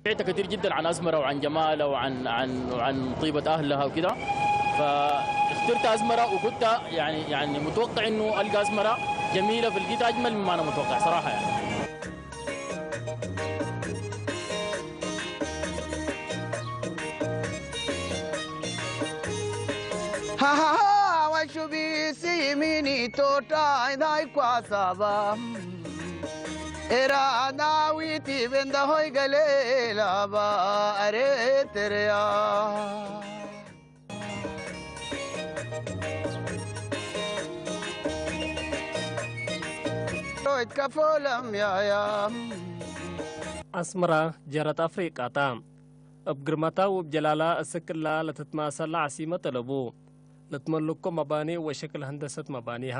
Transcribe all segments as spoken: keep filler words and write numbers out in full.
سمعت كتير جدًا عن أسمرة وعن جمالها وعن، عن، وعن طيبة أهلها وكده. فاخترت أسمرة وكنت يعني، يعني متوقع إنه ألقى أسمرة جميلة، فلقيتها أجمل مما أنا متوقع صراحة يعني. ሀሃሃ ወሹቢሲ ሚኒቶታ ኢዳይ ኳሳባ ኤራና ዊቲ ቤንዳ ሆይ ገሌላባ ኤሬትርያ። ሮይት ከፎ ለምያያ። አስመራ ጀረት አፍሪቃ ታ። እብ ግርመታ ወእብ ጀላላ እስክ እላ ለትትማሰል ለዐሲመት አለቡ። ለትመልኮ መባኒ ወሸክል ሀንደሰት መባኒሃ፣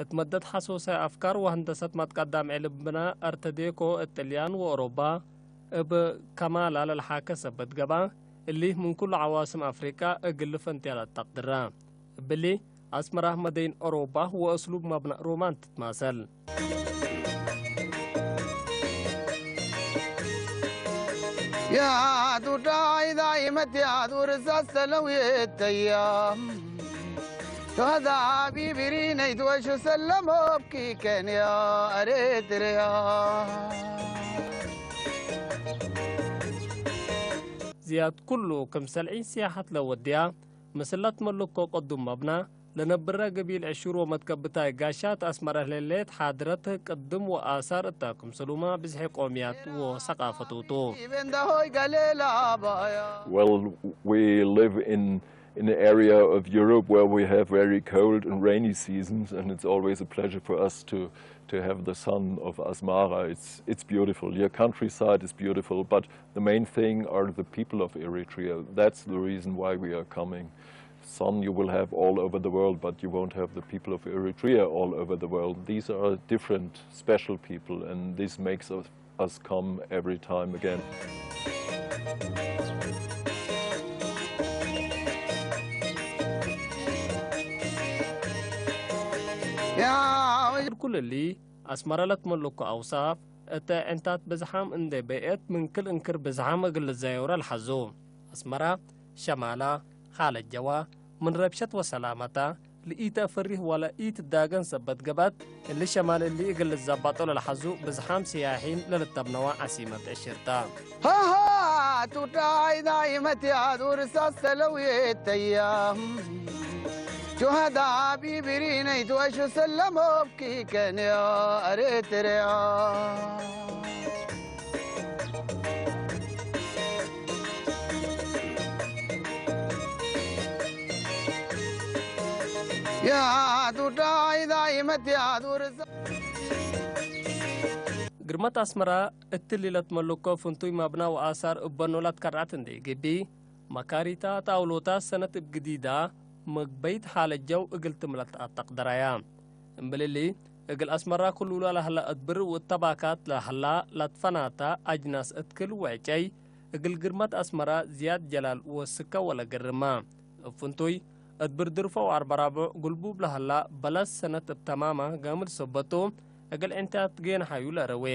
እት መደት ሐሶሳይ አፍካር ወሀንደሰት መትቀዳም ዕልም ብና አርተ ዴኮ እት ጥልያን ወአውሮባ እብ ከማላ ለልሓከ ሰበት ገብአ፣ እሊ ምን ኩሉ ዐዋስም አፍሪቃ እግል ልፈንትያ ለአተቅድራ። እብሊ፣ አስመራ መደይን አውሮባ ወእስሉብ መብነእ ሮማን ትትማሰል። يا دوداي دايمة يا دور سلويتيا. شهداء ببرينيت وشو سلموا بكيكن يا أريتريا. ዝያድ ኩሉ ክምሰል ዒን ሲያሐት ለወድያ፣ ምስል ለትመልኮ ቅዱም መብና፣ ለነብረ ገቢል ዕሹር ወመትከብታይ ጋሻት አስመረ ለሌት ሓድረት ቅድም ወአሳር እተ ክምሰሉመ ብዝሒ ቆምያት ወሰቃፈቱ ቱ። Well, we live in, in an area of Europe where we have very cold and rainy seasons, and it's always a pleasure for us to, to have the sun of Asmara. It's, it's beautiful. Your countryside is beautiful, but the main thing are the people of Eritrea. That's the reason why we are coming. Sun you will have all over the world, but you won't have the people of Eritrea all over the world. These are different, special people, and this makes us, us come every time again. ኩል እሊ አስመረ ለትመልኮ አውሳፍ እተ ዕንታት ብዝሓም እንዴ በኤት፣ ምን ክል እንክር ብዝሓም እግል ልዘየውረ ለሐዙ። አስመራ፣ ሸማላ፣ ሓለት ጀዋ፣ ምን ረብሸት ወሰላመታ፣ ለኢተአፈሪህ ወለ ኢትዳገን ሰበት ገብአት፣ እሊ ሸማል እሊ እግል ልዘባጦ ለለሐዙ ብዝሓም ስያሒን ለልተብነዋ ዐሲመት ዕሽርታ። ሀሃ፣ ቱዳይ ዳይመት ያዱር ሳሰለው የተያም፣ ሹሀዳ ቢብሪነይት ወሹ ሰለሞብኪ ከንያ ኤሪትርያ። ያዱዳይ ዳይመት ያዱር ግርመት አስመራ እትሊ ለትመልኮ ፍንቱይ መብና ወአሳር እበኖ ለትከርዐት እንዴ ግቢ፣ መካሪታ ጣውሎታ ሰነት እብ ግዲዳ መግበይት ሓለት ጀው እግል ትምለት አተቅደራያ። እምብልሊ፣ እግል አስመራ ክሉላ ለህላ እድብር ወእተባካት ለህላ ለትፈናታ አጅናስ እት ክል ወዕጨይ፣ እግል ግርመት አስመራ ዝያድ ጀላል ወስከ ወለግርማ። እብ ፍንቱይ፣ እት ብርድርፎ ወአርበራቦዕ ግልቡብ ለሀላ በለስ ሰነት እብ ተማማ ጋምድ ሰበቱ፣ እግል ዕንታት ጌን ሐዩ ለረዌ።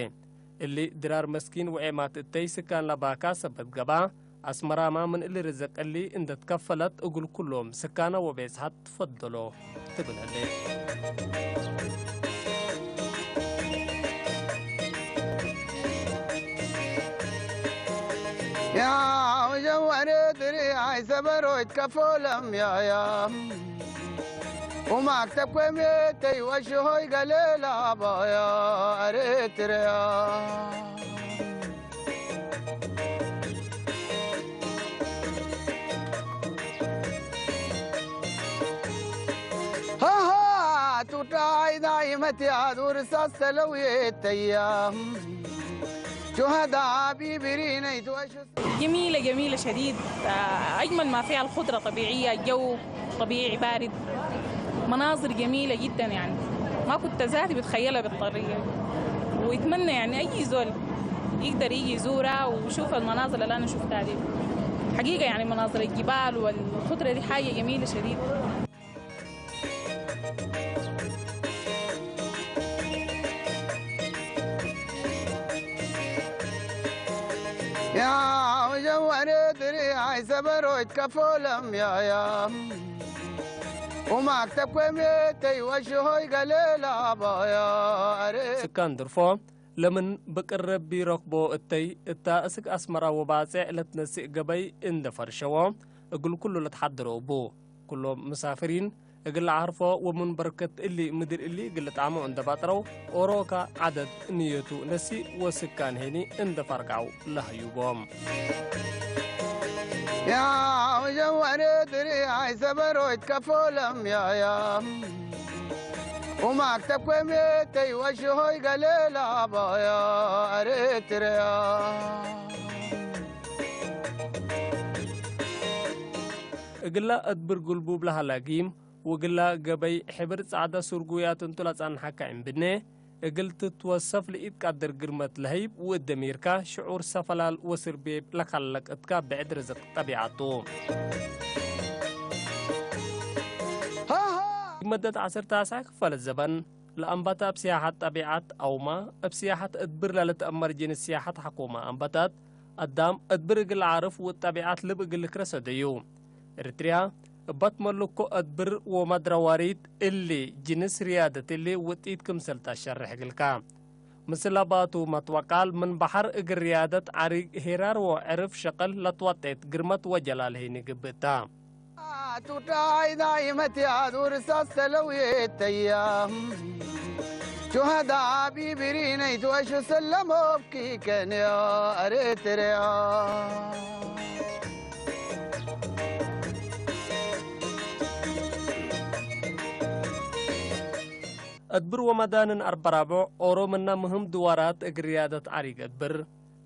እሊ ድራር መስኪን ወዔማት እተይ ስካን ለባካ ሰበት ገብአ፣ አስመራማ ምን እሊ ርዝቅ እሊ እንደ ትከፈለት እግል ኩሎም ስካነ ወቤጽሐት ትፈደሎ ትብል ህሌት። ያው ጀወሬ ድሪ አይ ሰበሮይት ከፎ ለምያያ። ወማክተብ ኮሜተይ ወሽሆይ ገሌላ ባያ ኤሪትርያ። ሀሃ ቱዳይ ዳይመት ያዱር ሳሰለው የተያም ሹሀዳ ቢብሪነይት ወሹ جميلة، جميلة شديد. آه، أجمل ما فيها الخضرة طبيعية، الجو طبيعي بارد، مناظر جميلة جدًا يعني، ما كنت ذاتي بتخيلها بالطريقة دي. ويتمنى يعني أي زول يقدر يجي يزورها ويشوف المناظر اللي أنا شفتها دي. حقيقة يعني مناظر الجبال والخضرة دي حاجة جميلة شديد. ያ በሮይት ከፎ ለምያያ፣ ወማክተብ ኮሜተይ ወሽሆይ ገሌ ላባያ፣ አሬ። ስካን ድርፎ ለምን ብቅረቢ ረክቦ እተይ፣ እታ እስክ አስመራ ወባጼዕ ለትነስእ ገበይ እንደ ፈርሸዎ፣ እግል ኩሉ ለትሓድሮ እቡ። ኩሎም ምሳፍሪን እግል ለዓርፎ ወምን በርከት እሊ ምድር እሊ እግል ልጣመው እንደ ባጥረው፣ ኦሮካ ዐደድ ንየቱ ነሲእ ወስካን ሄኒ እንደ ፋርቃው ለሀዩ ቦም። ያው ጀወሬ ድሪ አይ ሰበሮይት ከፎ ለምያያ፣ ወማክተብ ኮሜተይ ወሽሆይ ገሌ ላባያ፣ አሬትርያ። እግላ እድብር ግልቡብ ለሀላ ጊም፣ ወእግላ ገበይ ሕብር ጸዕደ ሱርጉያት እንቱ ለጸንሐከ እምብነ፣ እግል ትትወሰፍ ለኢትቀድር ግርመት ለህይብ፣ ወእት ደሚርካ ሽዑር ሰፈላል ወስርቤብ ለከለቅ እትካ ብዕድ ርዝቅ ጠቢዐት ቱ። መደት ዐሰርተ ተስዐ ክፋል ዘበን፣ ለአንበታ እብ ስያሐት ጠቢዐት አውመ፣ እብ ስያሐት እድብር ለልትአመር ጅንስ ስያሐት ሐኮመ አንበታት፣ አዳም እድብር እግል ዓርፍ ወጠቢዐት ልብ እግል ልክረ ሰደዩ። ኤሪትርያ እበ ትመልኮ እድብር ወመድረ ዋሪት እሊ ጅንስ ርያደት እሊ ውጢት ክምሰል ተሸርሕ እግልከ። ምስል ለባቱ መትወቃል ምን በሐር እግል ርያደት ዐሪግ ሄራር ወዕርፍ ሸቅል ለትወጤት ግርመት ወጀላል ሄኒ ግብእ ተ። ቱዳይ ዳይመት ያዱር ሳሰለው የተያም ሹሀዳ ቢብሪነይት ወሹ ሰለሞብኪ ከንዮ ኤሪትርያ። እድብር ወመዳንን አርበራብዕ ኦሮ ምነ ምህም ድዋራት እግል ርያደት ዐሪግ እድብር።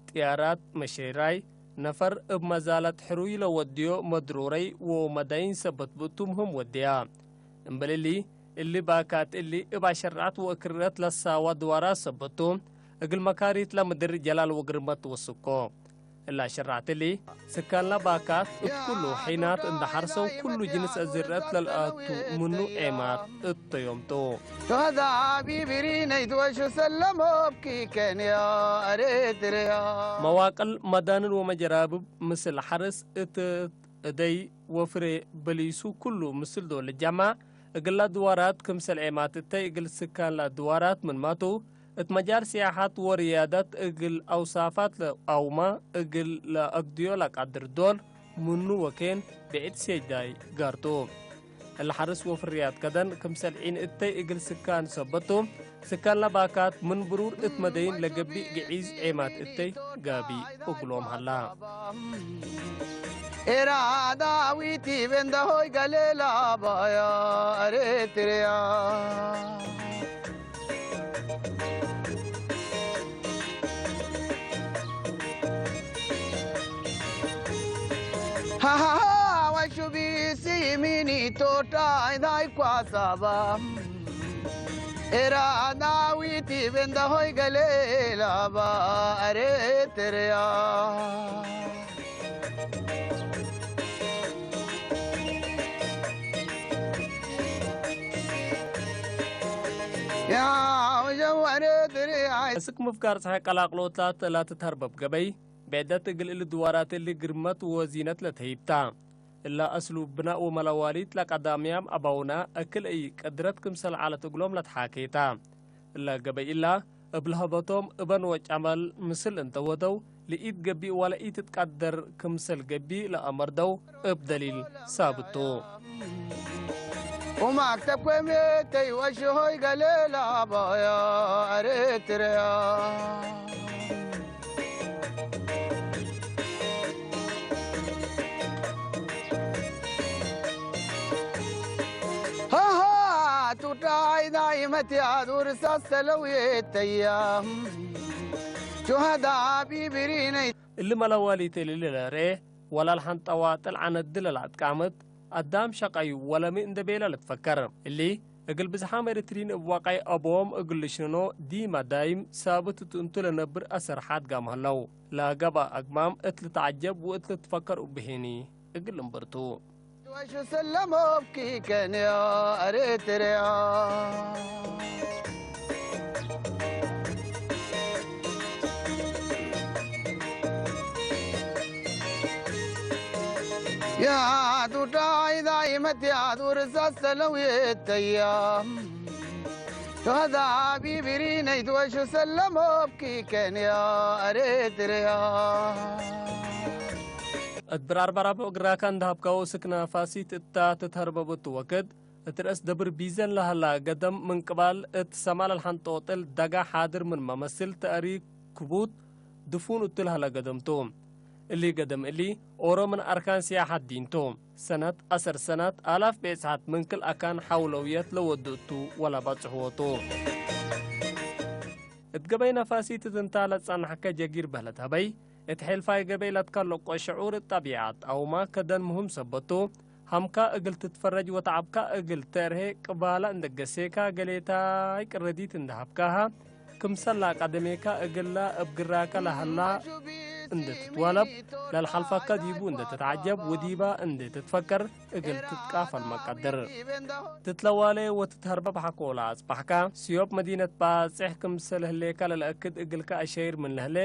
ጥያራት፣ መሸይራይ፣ ነፈር እብ መዛለት ሕሩይ ለወድዮ መድሩረይ ወመዳይን ሰበት ብእቱ ምህም ወድያ። እምበል እሊ፣ እሊ ባካት እሊ እብ አሸርዐት ወእክርረት ለሳዋ ድዋራት ሰበት ቱ፣ እግል መካሪት ለምድር ጀላል ወግርመት ትወስኮ። እላ አሸርዐት እሊ፣ ስካንላ ባካት እብ ኩሉ ሒናት እንደ ሐርሰው ኩሉ ጅንስ አዝርአት ለልአቱ ምኑ ዔማት እተዮም ቱ። ሹሀዳ ቢብሪነይት ወሹ ሰለሞብኪ ከንዮ ኤሪትርያ። መዋቅል መዳንን ወመጀራብብ ምስል ሐርስ እት እደይ ወፍሬ በሊሱ ኩሉ ምስል ዶል ልጀማዕ፣ እግላ ድዋራት ክምሰል ዔማት እተይ እግል ስካንላ ድዋራት ምንማቱ፣ እት መጃል ስያሐት ወርያደት እግል አውሳፋት ለአውመ እግል ለአግድዮ ለቀድር ዶል ምኑ ወኬን ብዕድ ሴጅዳይ ጋር ቱ። እለ ሐርስ ወፍርያት ከደን ክምሰል ዒን እተይ እግል ስካን ሰበት ቱ፣ ስካን ለባካት ምን ብሩር እት መደይን ለገብእ ግዒዝ ዔማት እተይ ጋቢ እግሎም ሀላ። ኤራዳዊቲ ቤንዳሆይ ገሌ ላባያ ኤሪትርያ። ሃሃሃ ወሹቢሲ ሚኒቶታ ኢዳይ ኳሳባ ኤራዳዊቲ ቤንዳሆይ ገሌ ላባ ኤሪትርያ። ያው ጀወሬ ድርያይ። እስክ ምፍጋር ጸሐይ ቀላቅሎት ላተ ላትትሀርበብ ገበይ፣ ብዕደት እግል እሊ ድዋራት እሊ ግርመት ወዚነት ለተሂብታ። እላ አስሉብ ብናእ ወመለዋሊት ለቀዳምያም አባውና እክል እይ ቅድረት ክምሰል ዐለት እግሎም ለትሓኬታ። እለ ገበይ እላ፣ እብ ለሀበቶም እበን ወጨመል ምስል እንተ ወደው፣ ለኢትገቢእ ወለኢትትቀደር ክምሰል ገቢእ ለአመርደው እብ ደሊል ሳብት ቱ። ወማክተብ ኮሚቴ ወሽሆይ ገሌ ለአባያ ኤሪትርያ። ሃሃ ቱዳይ ዳይመት ያዱር ሳሰለው የተያም ሹሀዳ ቢብሪነይ። እሊ መለዋሊት እሊ ለለርኤ ወላል ሐንጠዋ ጥልዓነት ድለ ለአትቃምት አዳም ሸቀዩ ወለሚ እንደ ቤለ ልትፈከር። እሊ እግል ብዝሓም ኤሪትሪን እብ ወቀይ አቦም እግል ልሽነኖ ዲመ ዳይም ሳብት እቱ እንቱ ለነብር አሰር ሓድጋም ሀለው። ለገብአ አግማም እት ልትዐጀብ ወእት ልትፈከር እቡ ሄኒ እግል ልንበር ቱ። ወሹ ሰለሞብኪ ከንዮ ኤሪትርያ። ቲያት ውርሳት ሰለውየት ተያም ቶዛ ቢብሪ ነይትወሹ ሰለሞብኪ ከንያ ኤሪትርያ። እት ብራር በራቦ እግራካ እንደ ሀብካዎ ስክ ነፋሲት እታ ትትሀርበቡ እት ወክድ፣ እት ረአስ ደብር ቢዘን ለሀላ ገደም ምን ቅባል እት ሰማል አልሐንጦጥል ደጋ ሓድር ምን መመስል ተአሪክ ክቡት ድፉን እቱ ለሀለ ገደም ቱ። እሊ ገደም እሊ ኦሮ ምን አርካን ሲያሐት ዲን ቱ። ሰነት አሰር ሰነት አላፍ ቤጽሐት ምን ክል አካን ሐውለውየት ለወዱ እቱ ወለባጽሕዎ ቱ። እት ገበይ ነፋሲት እት እንታ ለጸናሕከ ጀጊር በህለት ሀበይ፣ እት ሔልፋይ ገበይ ለትከለቆ ሽዑር ጠቢዐት አውማ ከደን ምህም ሰበት ቱ። ሀምካ እግል ትትፈረጅ ወተዐብካ እግል ተርሄ ቅባላ እንደ ገሴካ፣ ገሌታይ ቅረዲት እንደ ሀብካሃ፣ ክምሰል ለአቀደሜካ እግላ እብ ግራከ ለሀላ እንደ ትትወለብ፣ ለልሐልፈከ ዲቡ እንደ ትትዐጀብ ወዲባ እንደ ትትፈከር እግል ትትቃፈል መቀድር። ትትለዋሌ ወትትሀርበብ ሐቆ ለአጽበሕካ፣ ስዮብ መዲነት ባጽሕ ክምሰል ህሌካ ለለአክድ እግልካ አሸይር ምን ለህሌ፣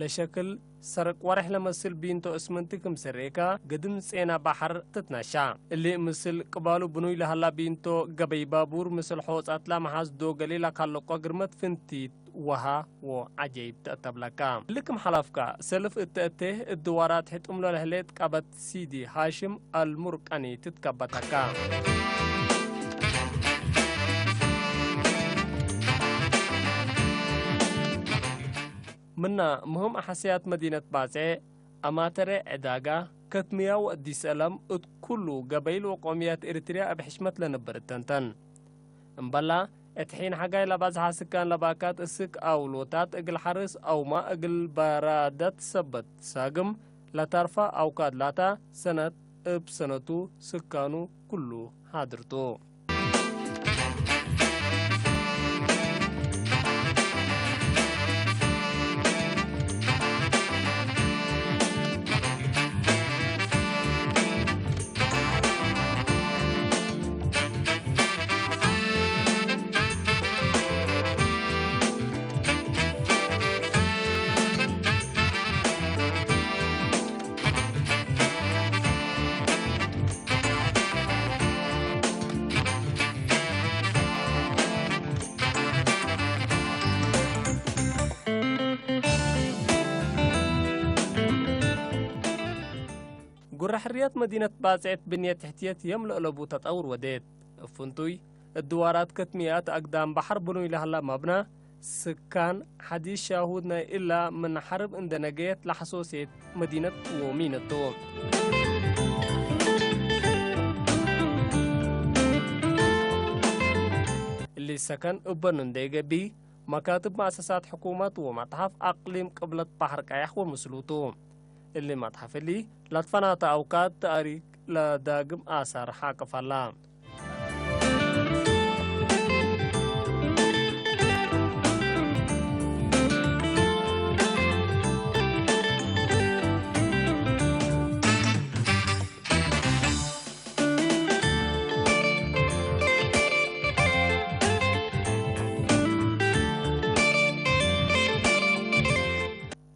ለሸክል ሰርቅ ወሬሕ ለመስል ቢንቶ እስምንቲ ክምሰል ርኤካ፣ ግድም ጼና በሐር ትትናሻ። እሊ ምስል ቅባሉ ብኑይ ለሀላ ቢንቶ ገበይ ባቡር ምስል ሖጻትላ መሓዝ ዶገሌ ለካለቆ ግርመት ፍንቲት ወሃ ወዐጀይብ ተአተብለካ። እሊ ክም ሐላፍካ፣ ሰልፍ እት ተአቴህ እት ድዋራት ሕጡም ለለህሌት ቃበት ሲዲ ሃሽም አልሙርቀኒ ትትከበተካ። ምና ምህም አሐሰያት መዲነት ባጼ፣ አማተረ ዕዳጋ፣ ከትምያ ወአዲስ አለም እት ኩሉ ገበይል ወቆምያት ኤሪትርያ እብ ሕሽመት ለነብር እተንተን። እምበላ፣ እት ሒን ሐጋይ ለባዝሐ ስካን ለባካት እስክ አውሎታት እግል ሐርስ አውማ እግል በራደት ሰበት ሳግም ለታርፋ አውካድ ላታ ሰነት እብ ሰነቱ ስካኑ ኩሉ ሓድር ቱ። ጉረ ሕርየት መዲነት ባጽዕት ብንየት ትሕትየት የም ለአለቡ ተጠውር ወዴት። እብ ፍንቱይ፣ እድዋራት ከትምያት አግዳም በሐር ብኑይ ለሀላ መብነ፣ ስካን፣ ሐዲስ ሻሁድ ናይ እላ ምን ሐርብ እንደ ነገየት ለሐሶሴት መዲነት ወሚነት ቱ። እሊ ሰከን እበኑ እንደ ኢገብእ፣ መካትብ መአሰሳት ሕኩመት ወመትሐፍ አቅሊም ቅብለት በሐር ቀያሕ ወምስሉ ቱ። እሊ መትሐፍ እሊ ለትፈናተ አውካድ ተአሪክ ለዳግም አሳር ሐቅፍ ዐላ።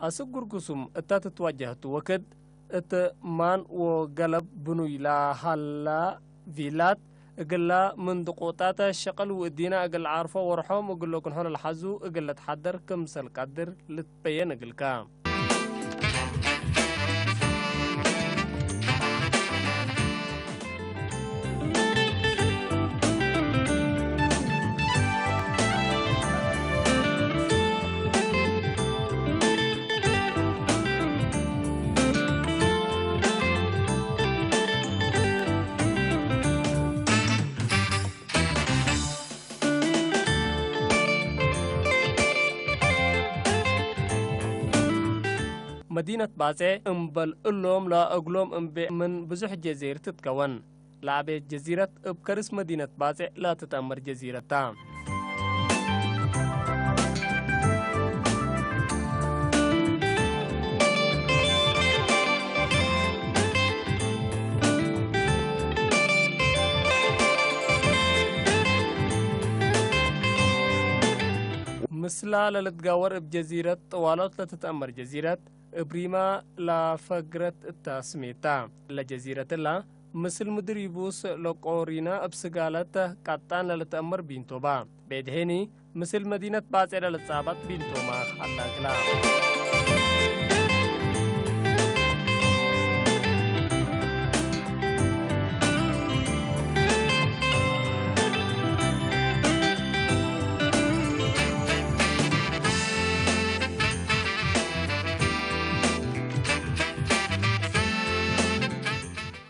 አስክ ጉርጉሱም እተ ትትወጀህ ቱ ወክድ፣ እት ማን ወገለብ ብኑይ ለሀላ ቪላት፣ እግላ ምንድቆጣተ ሸቅል ወእዲነ እግል ዓርፎ ወርሖም እግል ለግንሖ ለልሐዙ እግል ልትሐደር ክምሰል ቀድር ልትበየን እግልከ። መዲነት ባጼዕ እምበል እሎም ለእግሎም እምቤዕ ምን ብዙሕ ጀዜር ትትከወን። ለአቤት ጀዚረት እብ ከርስ መዲነት ባጼዕ ለትትአመር ጀዚረት ታ። ምስላ ለልትጋወር እብ ጀዚረት ጥዋሎት ለትትአመር ጀዚረት፣ እብ ሪማ ለፈግረት እታ ስሜት ታ። ለጀዚረት እላ ምስል ምድር ይቡስ ለቆሪና እብ ስጋለት ቀጣን ለልትአመር ቢንቶባ። ቤድሄኒ ምስል መዲነት ባጼ ለልትጻበጥ ቢንቶማ አላግላ።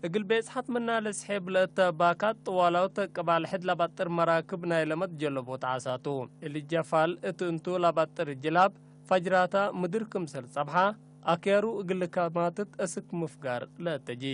እግል ቤጽሐት ምና ለስሔብ ለእተ ባካት ጥዋላውት ቅባል ሕድ ለባጥር መራክብ ናይ ለመት ጀለቦት ዓሳቱ። እሊ ጀፋል እት እንቱ ለባጥር ጅላብ ፈጅራታ ምድር ክምሰል ጸብሓ፣ አክያሩ እግል ከማትት እስክ ምፍጋር ለእተጂ።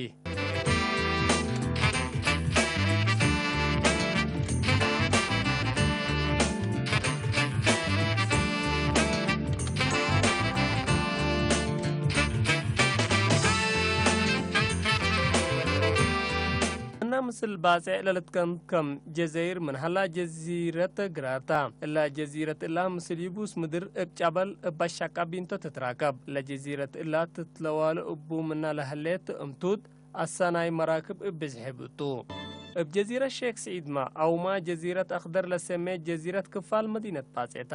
እና ምስል ባጼዕ ለልትከም ከም ጀዘይር ምን ሀላ ጀዚረት ግራርታ። እላ ጀዚረት እላ ምስል ይቡስ ምድር እብ ጨበል እብ አሻቃ ቢንቶ ትትራከብ። ለጀዚረት እላ ትትለዋለ እቡ ምና ለህሌት እምቱት አሳናይ መራክብ እብ ብዝሒ ብቱ። እብ ጀዚረት ሼክ ስዒድመ አውማ ጀዚረት አክደር ለሰሜ ጀዚረት ክፋል መዲነት ባጼዕታ።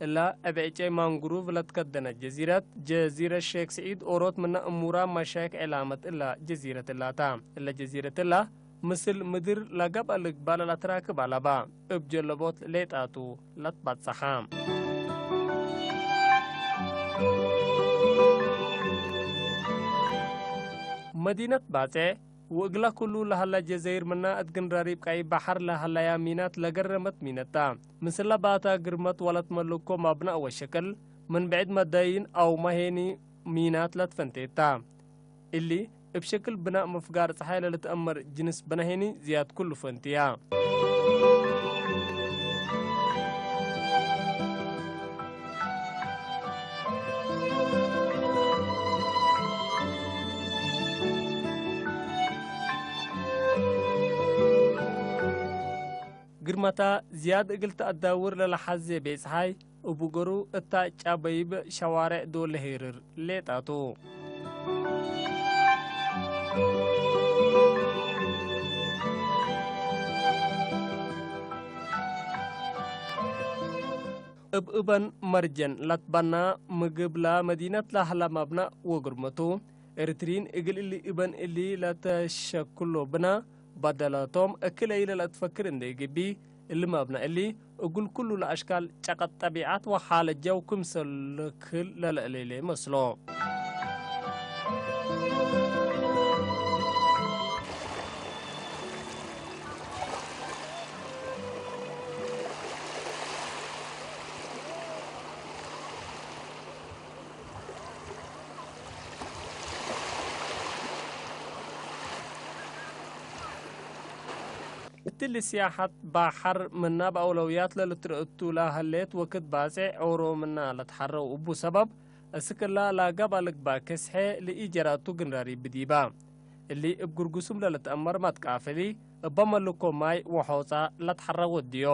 እላ እብ ዕጨይ ማንግሩቭ ለትከደነት ጀዚረት፣ ጀዚረት ሼክ ስዒድ ኦሮት ምነ እሙራ መሻይክ ዕላመት እላ ጀዚረት እላታ። እለ ጀዚረት እላ ምስል ምድር ለገብአ ልግባእ ለለትራክብ አለባ። እብ ጀለቦት ሌጣቱ ለትባጽሐ። መዲነት ባጼዕ ወእግለ ኩሉ ለሀለ ጀዘይር ምና እት ግንራሪብ ቀይ በሐር ለሀለያ ሚናት ለገረመት ሚነት ተ። ምስለ ባታ ግርመት ወለትመልኮ መብነእ ወሸክል ምን ብዕድ መዳይን አውመ ሄኒ ሚናት ለትፈንቴት ተ። እሊ እብ ሸክል ብናእ ምፍጋር ጸሓይ ለልትአመር ጅንስ ብነ ሄኒ ዝያድ ኩሉ ፈንትያ። ግርመታ ዝያድ እግል ተአዳውር ለለሐዜ ቤጽሓይ፣ እቡ ገሩ እታ ጫበይብ ሸዋሬዕ ዶል ለሄርር ሌጣቱ። እብ እበን መርጀን ለትበና ምግብላ መዲነት ለሀላ መብነእ ወግርመቱ፣ ኤሪትሪን እግል እሊ እበን እሊ ለተሸክሎ ብና በደለቶም እክለ ኢለ ለትፈክር እንዴ ግቢ፣ እሊ መብነእ እሊ እግል ኩሉ ለአሽካል ጨቀጥ ጠቢዐት ወሓለት ጀው ክምሰል ልክል ለለአሌሌ መስሎ። እትሊ ስያሐት ባሐር ምና በአውለውያት ለልትረእ እቱ ለሀሌት ወክድ ባጼዕ ኦሮ ምና ለትሐረው እቡ ሰበብ፣ እስክላ ለአጋብ አልግባእ ክስሐ ለኢጀራቱ ግንራሪ ብዲባ። እሊ እብ ግርጉሱም ለልትአመር መትቃፍሊ፣ እበ መልኮ ማይ ወሖጻ ለትሐረው ወድዮ።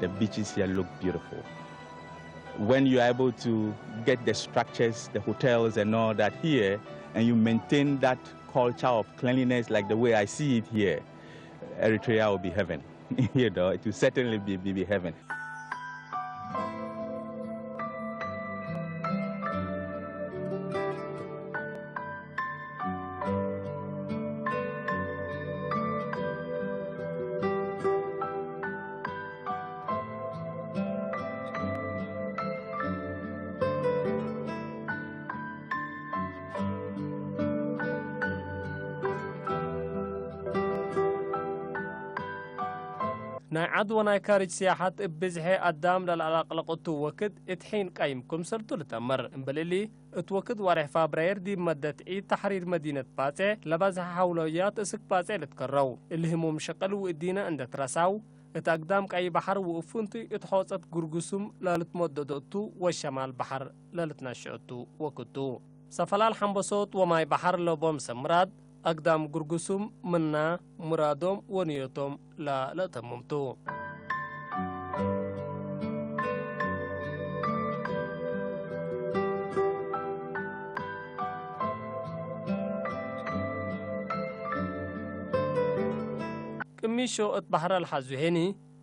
The beaches here look beautiful. When you are able to get the structures, the hotels and all that here, and you maintain that culture of cleanliness like the way I see it here, Eritrea will be heaven. You know, it will certainly be, be, be heaven. ናይ ዐድ ወናይ ካርጅ ስያሐት እብ ብዝሔ አዳም ለለአለቅለቅ እቱ ወክድ እት ሒን ቀይም ክምሰልቱ ልትአመር። እምበል እሊ፣ እት ወክድ ዋሬሕ ፋብራየር ዲብ መደት ዒድ ተሕሪር መዲነት ባጼዕ ለበዝሐ ሐውለውያት እስክ ባጼዕ ልትከረው። እሊ ህሙም ሸቅል ወእዲነ እንዴ ትረሳው፣ እት አግዳም ቀይ በሐር ወእፉንቱ እት ሖጸት ግርጉሱም ለልትመደዶ እቱ ወሸማል በሐር ለልትናሸ እቱ ወክድ ቱ። ሰፈላል ሐምበሶት ወማይ በሐር ለቦም ሰምራድ፣ አግዳም ግርጉሱም ምና ሙራዶም ወንዮቶም ለለአተምም ቱ። ቅሚሾ እት በሐር አልሐዙ ሄኒ፣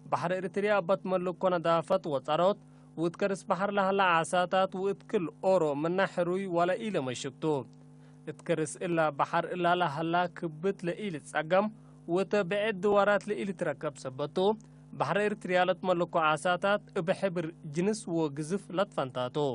በሐር ኤሪትርያ እበ ትመልኮ ነዳፈት ወጸሮት፣ ወእት ከርስ በሐር ለሀላ ዓሳታት ወእት ክል ኦሮ ምነ ሕሩይ ወለ ኢለመሽክ ቱ። እት ከርስ እላ በሐር እላ ለሀላ ክብት ለኢልትጸገም ወእተ ብዕድ ድዋራት ለኢልትረከብ ሰበት ቱ። በሐር ኤሪትርያ ለትመልኮ ዓሳታት እብ ሕብር፣ ጅንስ ወግዝፍ ለትፈንታ ቱ።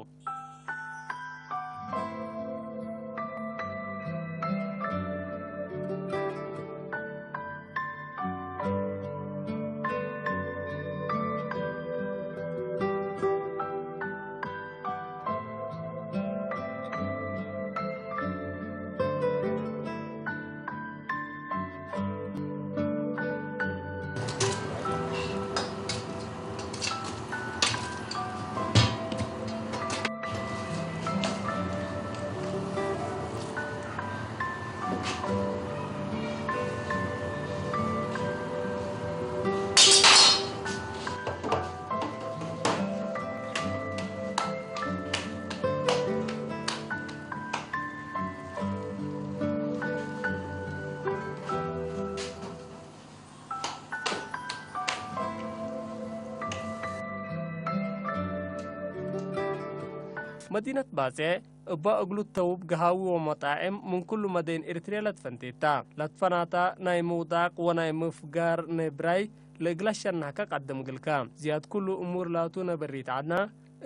መዲነት ባጼዕ እበ እግሉ ተውብ ገሃዊ ወመጣዕም ምን ኩሉ መደይን ኤሪትርያ ለትፈንቴት ተ። ለትፈናታ ናይ ምውዳቅ ወናይ ምፍጋር ነብራይ ለእግላ ሸናህከ ቀድም እግልከ። ዝያድ ኩሉ እሙር ላቱ ነበሪት ዐድና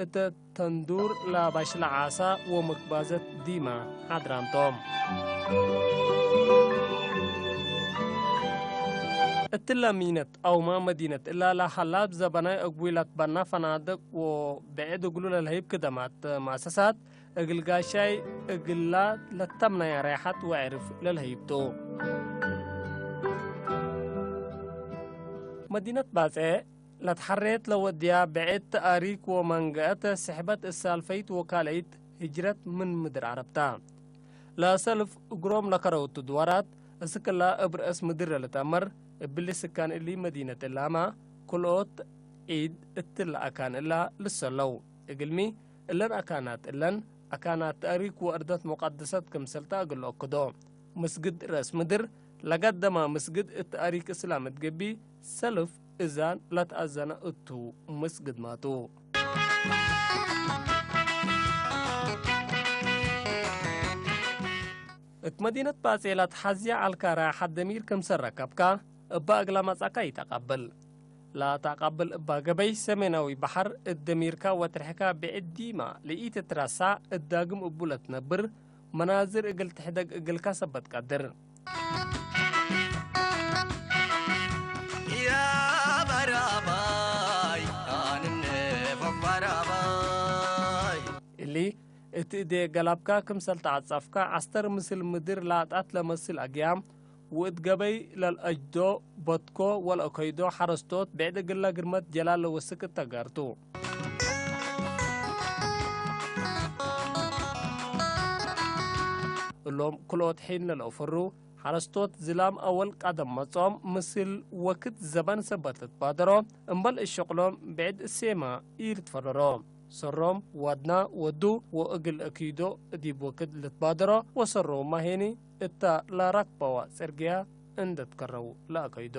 እተ ተንዱር ለባሽለ ዓሳ ወመክባዘት ዲማ ሓድራም ቶም። እትለ ሚነት አውማ መዲነት እላ ለሀላ እብ ዘበናይ እግቡይ ለትበና ፈናድቅ ወብዕድ እግሉ ለልሀይብ ክደማት መአሰሳት እግል ጋሻይ እግላ ለተምናየ ራይሐት ወዕርፍ ለልሀይብ ቱ። መዲነት ባጼዕ ለትሐሬት ለወድያ ብዕድ ተአሪክ ወመንገአት ስሕበት እሳልፈይት ወካልአይት ህጅረት ምን ምድር ዐረብ ተ። ለሰልፍ እግሮም ለከረውቱ ድዋራት እስክላ እብ ረአስ ምድር ለልትአመር፣ እብሊ ስካን እሊ መዲነት እላመ፣ ክልኦት ዒድ እትለ አካን እላ ልሰለው። እግልሚ፣ እለን አካናት እለን፣ አካናት ተአሪክ ወአርደት ሙቀደሰት ክምሰልታ እግል ለአክዶ። ምስግድ ረአስ ምድር፣ ለገደማ ምስግድ እት ተአሪክ እስላም እት ገብእ፣ ሰልፍ እዛን ለትአዘነ እቱ ምስግድ ማቱ። እት መዲነት ባጼዕ ለትሐዜ ዐልካ ራሕት ደሚር ክምሰል ረከብካ፣ እበ እግለ መጽአካ ኢተቀብል። ለተቀብል እበ ገበይ ሰሜናዊ በሐር እት ደሚርካ ወትርሕካ ብዕድ ዲማ ለኢትትረሳዕ እት ዳግም እቡ ለትነብር መናዝር እግል ትሕደግ እግልካ ሰበት ቀድር። ያ በራባይ አንነ ፎቅ በራባይ። እሊ እት እዴ ገላብካ ክምሰል ተዐጸፍካ ዐስተር ምስል ምድር ላጣት ለመስል አግያም፣ ወእት ገበይ ለልአጅዶ በትኮ ወለአከይዶ ሐረስቶት ብዕድ እግላ ግርመት ጀላል ለወስክ እት ተጋርቱ። እሎም ክልኦት ሒን ለለአፈሩ ሐረስቶት ዝላም አወል ቀደም መጽኦም ምስል ወክድ ዘበን ሰበት ልትባደሮ፣ እምበል እሸቅሎም ብዕድ እሴመ ኢልትፈረሮ። ሰሮም ዋድና ወዱ ወእግል አክይዶ ዲብ ወክድ ልትባደሮ ወሰሮምመ ሄኒ እተ ለረክበወ ጽርግያ እንዴ ትከረው ለአከይዶ።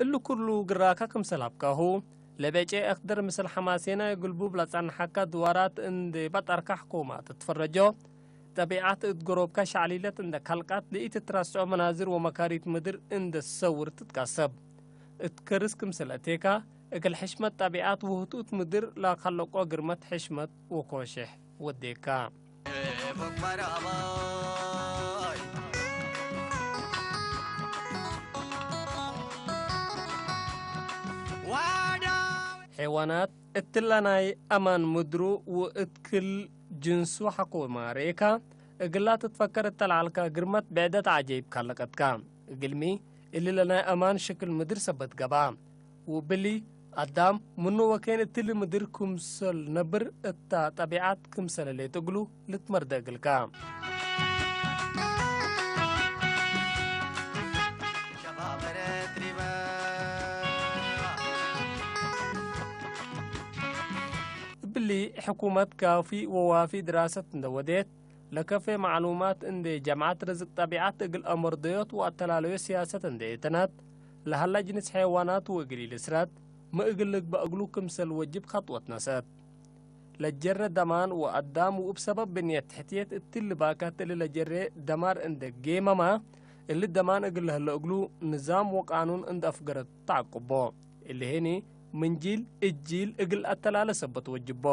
እሊ ኩሉ ግራከ ክምሰል ሀብካሁ፣ ለቤጨ አክደር ምስል ሐማሴናይ ግልቡብ ለጸንሐከ ድዋራት እንዴ በጠርከ ሕኩማት ትፈረጆ፣ ጠቢዐት እት ገሮብካ ሸዕሊለት እንደ ከልቀት፣ ለኢትትረስዖ መናዝር ወመካሪት ምድር እንደ ትሰውር ትትቀሰብ። እት ከርስ ክምሰል አቴካ፣ እግል ሕሽመት ጠቢዐት ወህቱት ምድር ለከለቆ ግርመት ሕሽመት ወኮሽሕ ወዴካ። ሐይዋናት እትለ ናይ አማን ምድሩ ወእት ክል ጅንሱ ሐቆ ማሬካ፣ እግላ ትትፈከር እተ ለዐልካ ግርመት ብዕደት ዐጀይብ ካልቀትካ። እግልሚ፣ እሊ ለናይ አማን ሽክል ምድር ሰበት ገብአ። ወእብሊ፣ አዳም ምኑ ወኬን እትሊ ምድር ክምሰል ነብር እታ ጠቢዐት ክምሰለ ሌጥ እግሉ ልትመርደ እግልካ። እብሊ ሕኩመት ካፊ ወዋፊ ድራሰት እንደ ወዴት፣ ለከፌ መዕሉማት እንዴ ጀምዐት፣ ርዝቅ ጠቢዐት እግል አመርደዮት ወአተላለዮ ሲያሰት እንዴ ኢተነት፣ ለሀላ ጅንስ ሐይዋናት ወእግል ኢልስረት፣ ሚ እግል ልግበእ እግሉ ክምሰል ወጅብ ከጥወት ነሰአት። ለጀረ ደማን ወአዳም ወእብ ሰበብ ብንየት ትሕትየት እትሊ ባካት እሊ ለጀሬ ደማር እንዴ ጌመማ፣ እሊ ደማን እግል ለህለ እግሉ ንዛም ወቃኑን እንዴ አፍገረት ተዐቅቦ። እሊ ህኒ ምን ጂል እት ጂል እግል አተላለ ሰበት ወጅቦ።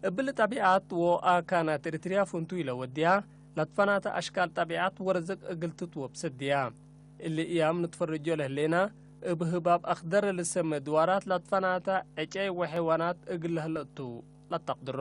እብሊ ጠቢዐት ወአካናት ኤሪትርያ ፍንቱይ ለወድያ፣ ለትፈናተ አሽካል ጠቢዐት ወርዝቅ እግል ትትወብ ሰድያ። እሊ እያም ንትፈርጆ ለህሌና፣ እብ ህባብ አክደር ልሰመ ድዋራት ለትፈናተ ዕጨይ ወሐይዋናት እግል ለህለ እቱ ለተቅድሮ።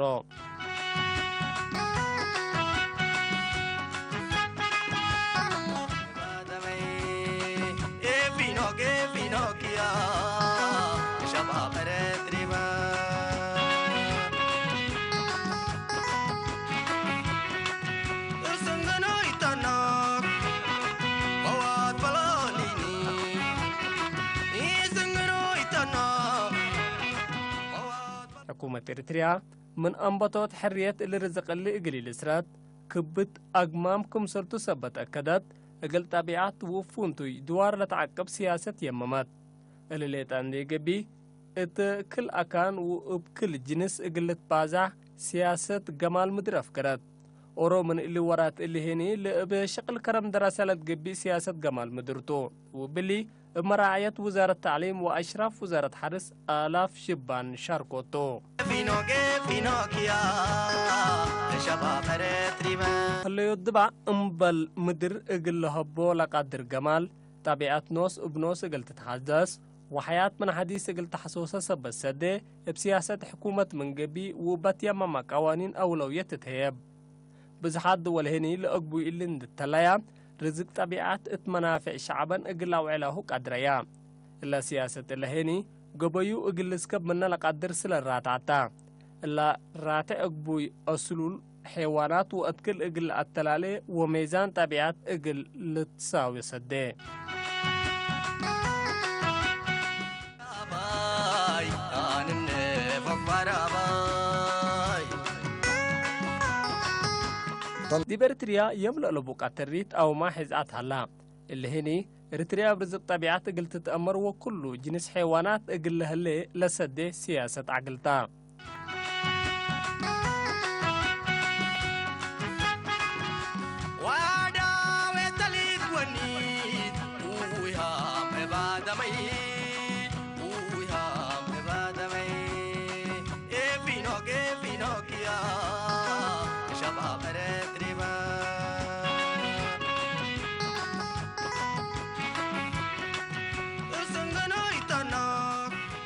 ሕኩመት ኤሪትርያ ምን አንበቶት ሕርየት እሊ ርዝቅ እሊ እግል ኢልስረት፣ ክብት አግማም ክምሰልቱ ሰበት አከደት፣ እግል ጠቢዐት ወእብ ፍንቱይ ድዋር ለተዐቅብ ሲያሰት የመመት። እሊ ሌጠ እንዴ ገብእ፣ እት ክል አካን ወእብ ክል ጅንስ እግል ልትባዛሕ ሲያሰት ገማል ምድር አፍገረት። ኦሮ ምን እሊ ወራት እሊ ህኒ ለእብ ሸቅል ከረም ደረሰ ለትገብእ ሲያሰት ገማል ምድር ቱ። ወእብሊ እብ መራዐየት ውዛረት ተዕሊም ወአሽራፍ ውዛረት ሐርስ አላፍ ሽባን ሻርኮ ቱ። ህለዮት ድባዕ እምበል ምድር እግል ለሀቦ ለቃድር ገማል፣ ጠቢዐት ኖስ እብ ኖስ እግል ትትሐደስ ወሐያት ምን ሐዲስ እግል ተሐሶሰ ሰበት ሰዴ፣ እብ ሲያሰት ሕኩመት ምን ገብእ ወእብ አትየማመ ቀዋኒን አውለውየት ትትህየብ። ብዝሓት ድወል ህኒ ለአግቡይ እሊ እንድተለያ፣ ርዝቅ ጠቢዐት እት መናፌዕ ሸዕበን እግል አውዕላሁ ቀድረያ። እለ ሲያሰት እለ ህኒ፣ ገበዩ እግል ልስከብ ምነ ለቀድር ስለ ራትዐታ። እለ ራትዕ አግቡይ አስሉል ሐይዋናት ወአትክል እግል ለአተላሌ ወሜዛን ጠቢዐት እግል ልትሳዌ ሰዴ። ዲብ ኤሪትርያ የም ለአለቡ ቀተሪት አውማ ሔዝአት ሀላ። እሊ ህኒ፣ ኤሪትርያ እብ ርዝቅ ጠቢዐት እግል ትትአመር ወኩሉ ጅንስ ሐይዋናት እግል ለህሌ ለሰዴ ሲያሰት ዐግልታ።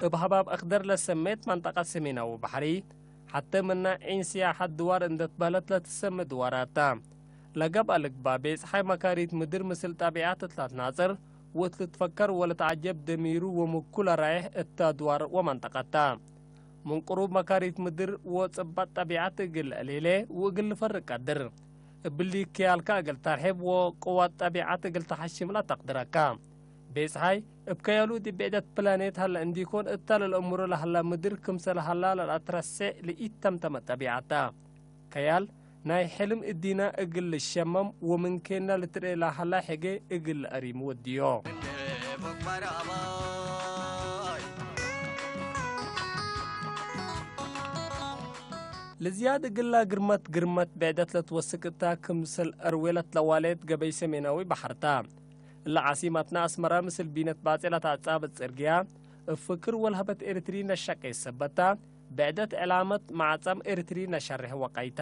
እብ ሀባብ አክደር ለሰሜት መንጠቀት ሰሜናዊ በሐሪ፣ ሐቴ ምነ ዒን ስያሐት ድዋር እንደ ትበህለት ለትሰሜ ድዋራት ተ። ለገብአ ልግባእ ቤጽሓይ መካሪት ምድር ምስል ጠቢዐት እት ለትናጽር ወእት ልትፈከር ወልትዐጀብ ደሚሩ ወምኩ ለራይሕ እተ ድዋር ወመንጠቀት ተ። ምን ቅሩብ መካሪት ምድር ወጽባጥ ጠቢዐት እግል ለአሌሌ ወእግል ልፈርቅ ቀድር። እብሊ ክያልካ እግል ተርሕብ ወቅዋት ጠቢዐት እግል ተሐሽም ለተቅድረካ። ቤጽሓይ እብ ከያሉ ዲብ ብዕደት ፕላኔት ሀለ እንዲኮን፣ እተ ለልአምሮ ለሀላ ምድር ክምሰል ሀላ ለለአትረሴዕ ለኢተምተመ ጠቢዐት ተ። ከያል ናይ ሕልም እዲና እግል ልሸመም ወምን ኬንና ልትርኤ ለሀላ ሕጌ እግል ለአሪም ወድዮ። ለዝያድ እግላ ግርመት፣ ግርመት ብዕደት ለትወስክ እታ ክምሰል አርዌ ለትለዋሌት ገበይ ሰሜናዊ በሐር ታ። እለ ዓሲመትና አስመረ ምስል ቢነት ባጼ ለተአጻብጥ ጽርግያ፣ እብ ፍክር ወለሀበት ኤሪትሪ ነሸቄ ሰበት ታ። ብዕደት ዕላመት መዐጸም ኤሪትሪ ነሸሬሕ ወቀይታ።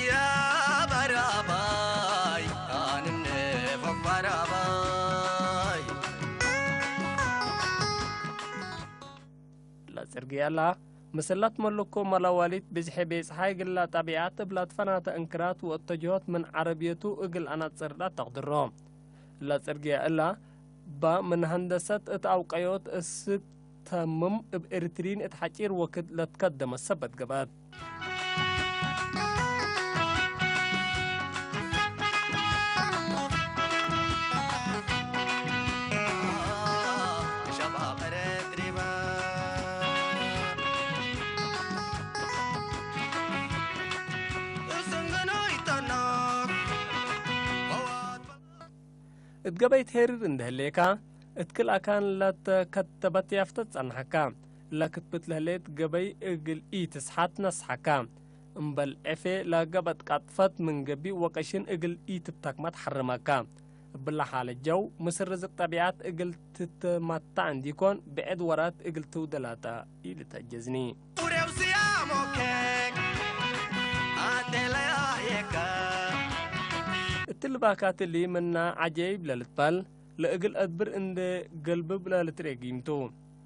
ያ በራባይ አንነ ፎቅ በራባይ። ለጽርግያላ፣ ምስላት መለኮ መላዋሊት ብዝሐ ቤጽሓይ ግላ ጠቢዐት እብላ ትፈናተ እንክራት ወእተጅሆት ምን ዐረብየቱ እግል አናጽር ለተቅድሮ። ለጽርግያ እላ፣ ባ ምን ሀንደሰት እት አውቀዮት እስክ ተምም እብ ኤሪትሪን እት ሐጪር ወክድ ለትከደመ ሰበት ገብአት። እት ገበይ ትሄርር እንዴ ህሌካ፣ እት ክል አካን ለተከተበት ያፍተት ጸንሐካ። ለክትብት ለህሌት ገበይ እግል ኢትስሓት ነስሐካ። እምበል ዕፌ ለገበጥ ቃጥፈት ምን ገቢእ ወቀሽን እግል ኢትብተክመት ሐርመካ። እብለ ሓለት ጀው፣ ምስል ርዝቅ ጠቢዐት እግል ትትመታዕ እንዲኮን፣ ብዕድ ወራት እግል ትውደላታ ኢልትአጀዝኒ። ኡሬው ስያሞከ አንዴ ለያየከ። እትሊ ባካት እሊ ምና ዐጀይብ ለልትበል፣ ለእግል አድብር እንዴ ገልብብ ለልትርኤ ጊምቱ።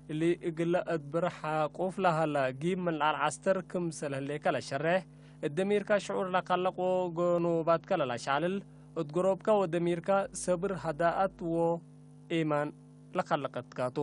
እሊ እግለ አድብር ሐቁፍ ለሀላ ጊም ምን ለዐል ዐስተር ክምሰል ህሌከ ለሸሬሕ፣ እት ደሚርካ ሽዑር ለከለቅ ወገኖባትከ ለለአሻዕልል፣ እት ገሮብካ ወደሚርካ ሰብር፣ ሀዳአት ወኤማን ለከለቀትካቱ።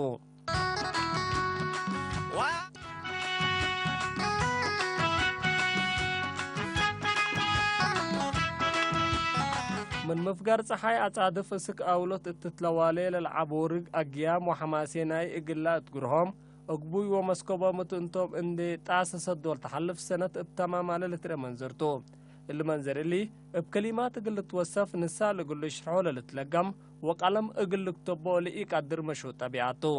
ምን ምፍጋር ጸሓይ አጻድፍ እስክ አውሎት እት ትለዋሌ ለልዓቦርግ አግያም ወሐማሴ ናይ እግላ እት ግርሆም፣ እግቡይ ወመስከቦም እት እንቶም እንዴ ጣሰሰት ዶል ተሐልፍ ሰነት እብ ተማማለ ልትርኤ መንዘር ቱ። እሊ መንዘር እሊ፣ እብ ከሊማት እግል ልትወሰፍ፣ ንሳል እግል ልሽርሖ ለልትለገም፣ ወቀለም እግል ልክተቦ ለኢቀድር መሹእ ጠቢዐት ቱ።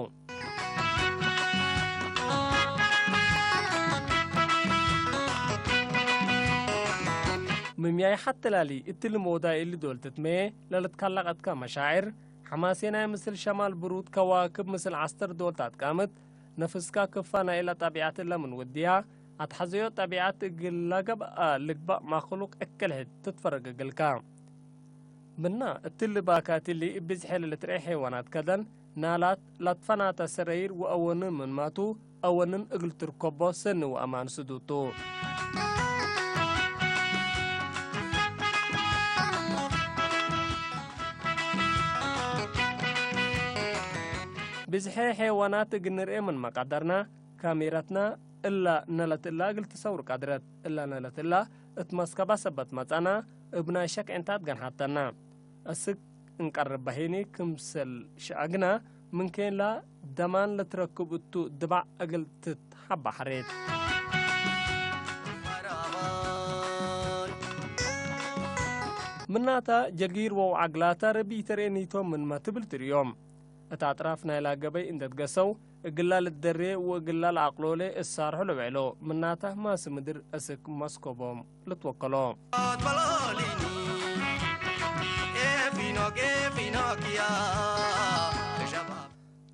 ምምያይ ሐቴ ላሊ እትሊ ሞዳይ እሊ ዶል ትትመዬ ለልትከለቀትከ መሻዕር፣ ሐማሴናይ ምስል ሸማል ብሩድ ከዋክብ ምስል ዐስተር ዶል ታትቃምት፣ ነፍስካ ክፋ ናይለ ጠቢዐት እለ ምን ውድያ፣ አትሐዘዮ ጠቢዐት እግል ለገብአ ልግበእ መክሉቅ እክል ሕድ ትትፈረግ እግልካ። ምና እትሊ ባካት እሊ እብ ብዝሐ ለልትርኤ ሐይዋናት ከደን፣ ናላት፣ ለትፈናተ ሰረይር ወአወንን ምንማቱ፣ አወንን እግል ትርከቦ ሰኒ ወአማን ስዱድ ቱ። ብዝሐ ሐይዋናት እግል ንርኤ ምንመ ቀደርና፣ ካሜረትና እላ ነለት እላ እግል ትሰውር ቀድረት። እላ ነለት እላ እት መስከባ ሰበት መጸና፣ እብ ናይ ሸክ ዕንታት ገንሐተና። እስክ እንቀርብ በሄኒ ክምሰል ሸአግና፣ ምን ኬንላ ደማን ለትረክብ እቱ ድባዕ እግል ትትሐባሐሬት። ምናታ ጀጊር ወወዓግላታ ረቢ ተርኤኒቶም ምንመ ትብል ትርእዮም። እት አጥራፍ ናይላ ገበይ እንዴ ትገሰው፣ እግላ ልትደሬ ወእግላ ለአቅሎሌ እሳርሑ ለውዕሎ፣ ምናተ ማስ ምድር እስክ መስኮቦም ልትወከሎ።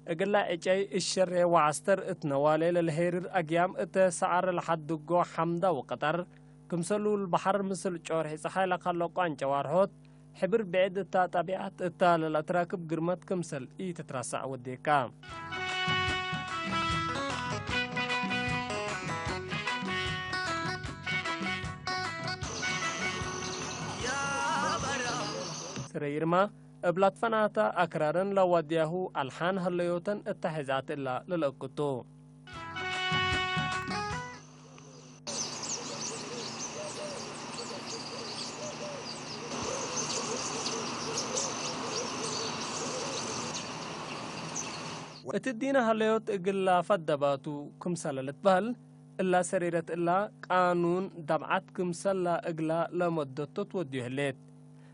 እግላ ዕጨይ እሸሬ ወዐስተር እት ነዋሌ ለልሄርር አግያም እተ ሰዓር ለሐድጎ ሐምዳ ወቀጠር፣ ክምሰሉ ለበሐር ምስል ጮርሒ ጸሓይ ለከለቆ አንጨዋርሖት፣ ሕብር ብዕድ እታ ጠቢዐት እታ ለለአትራክብ ግርመት ክምሰል ኢትትረሰዕ ወዴካ። ሰረይርማ እብ ላትፈናተ አክራርን ለዋድያሁ አልሓን ሀለዮተን እተ ሐዛት እላ ለለአክቱ። እት ዲነ ሀለዮት እግላ ፈደባቱ ክምሰለ ልትበህል፣ እላ ሰሬረት እላ ቃኑን ደብዓት ክምሰላ እግላ ለመደቶ ትወድዮ ህሌት።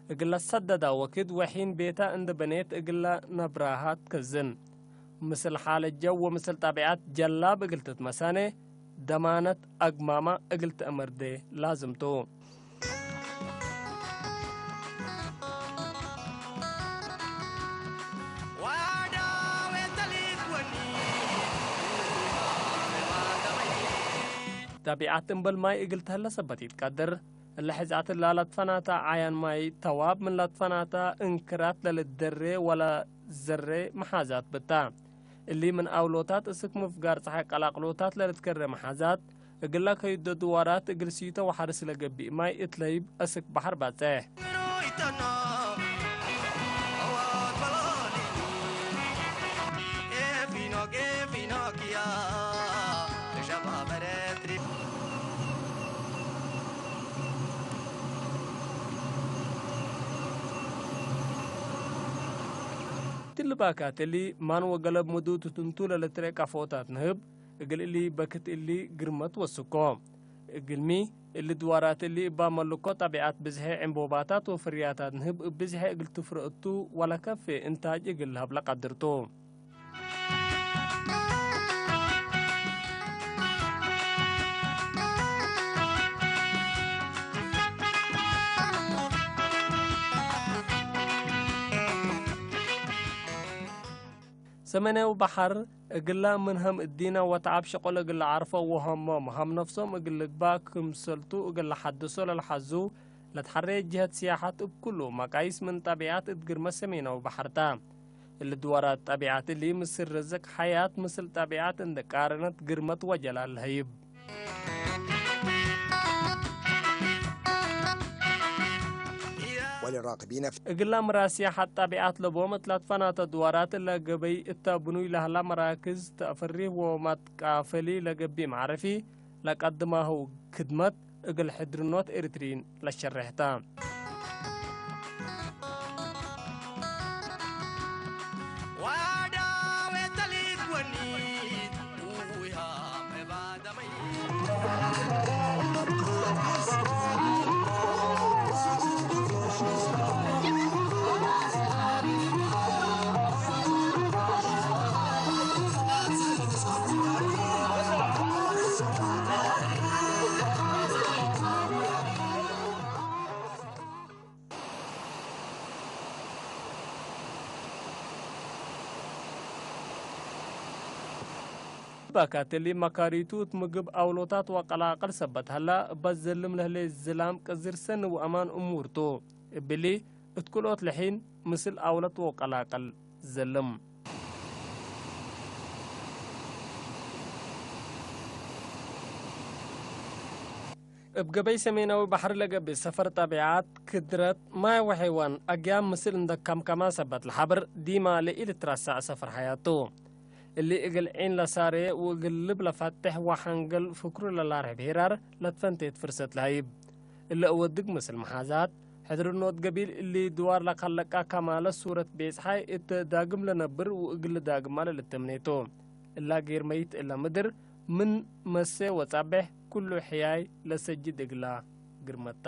እግለ ሰደዳ ወክድ ወሒን ቤታ እንደ በኔት እግለ ነብራሃ ትከዝን። ምስል ሓለት ጀው ወምስል ጠቢዐት ጀላብ እግል ትትመሳኔ፣ ደማነት አግማማ እግል ትአመርዴ ላዝም ቱ። ጠቢዐት እምበል ማይ እግል ተህለ ሰበት ኢትቀድር። እለ ሕዝአት እላ ለትፈናተ ዓያን ማይ ተዋብ ምን ለትፈናተ እንክራት ለልትደሬ ወለዘሬ መሓዛት ብታ። እሊ ምን አውሎታት እስክ ምፍጋር ጸሓይ ቀላቅሎታት ለልትከሬ መሓዛት፣ እግለ ከዩደ ድዋራት እግል ሲተ ወሐርስ ለገብእ ማይ እት ለህይብ እስክ በሐር ባጽሕ። እትሊ ባካት እሊ ማን ወገለብ ምዱት ትንቱ ለልትርኤ ቀፎታት ንህብ፣ እግል እሊ በክት እሊ ግርመት ወስኮ። እግልሚ፣ እሊ ድዋራት እሊ እባ መልኮ ጠቢዐት ብዝሐ ዕንቦባታት ወፍርያታት ንህብ እብ ብዝሐ እግል ትፍረእ እቱ ወለከፌ እንታጅ እግል ለሀብ ለቀድር ቱ። ሰሜናዊ በሐር እግላ ምን ሀም እዲነ ወተዐብ ሸቆል እግል ለዓርፎ ወሀሞም ሀም ነፍሶም እግል ልግባእ ክምሰልቱ እግል ለሐድሶ ለልሐዙ ለትሐሬ ጅሀት ሲያሐት እብ ኩሉ መቃይስ ምን ጠቢዐት እት ግርመ ሰሜናዊ በሐር ተ። እሊ ድዋራት ጠቢዐት እሊ ምስል ርዝቅ ሐያት ምስል ጠቢዐት እንዴ ቃረነት ግርመት ወጀላል ለሀይብ። እግላ ምራስያ ሐድ ጠቢዐት ለቦም እት ለትፈናተ ድዋራት እለ ገበይ እተ ብኑይ ለህላ መራክዝ ተእፍሪህ ወመትቃፈሊ ለገብእ መዕረፊ ለቀድማሁ ክድመት እግል ሕድርኖት ኤሪትሪን ለሸሬሕ ተ። ባካት እሊ መካሪቱ እት ምግብ አውሎታት ወቀላቅል ሰበት ሀላ፣ እበ ዘልም ለህሌ ዝላም ቅዝር ሰኒ ወአማን እሙር ቱ። እብሊ እት ክልኦት ለሒን ምስል አውለት ወቀላቅል ዘልም። እብ ገበይ ሰሜናዊ በሐር ለገብእ ሰፈር ጠቢዐት፣ ክድረት፣ ማይ ወሐይዋን አግያም ምስል እንደ ከምከማ ሰበት ለሐብር፣ ዲማ ለኢልትረሳዕ ሰፈር ሐያት ቱ። እሊ እግል ዒን ለሳሬ ወእግል ልብ ለፈቴሕ ወሐንገል ፍክሩ ለላርሕብ ሄራር ለትፈንቴት ፍርሰት ለሀይብ። እለ እወድግ ምስል መሓዛት፣ ሕድርኖት ገቢል እሊ ድዋር ለከለቃ ከማለ ሱረት ቤጽሓይ እተ ዳግም ለነብር ወእግል ዳግማ ለልተምኔቶ። እላ ጌር መይት እለ ምድር ምን መሴ ወጸቤሕ ኩሉ ሕያይ ለሰጅድ እግላ ግርመታ።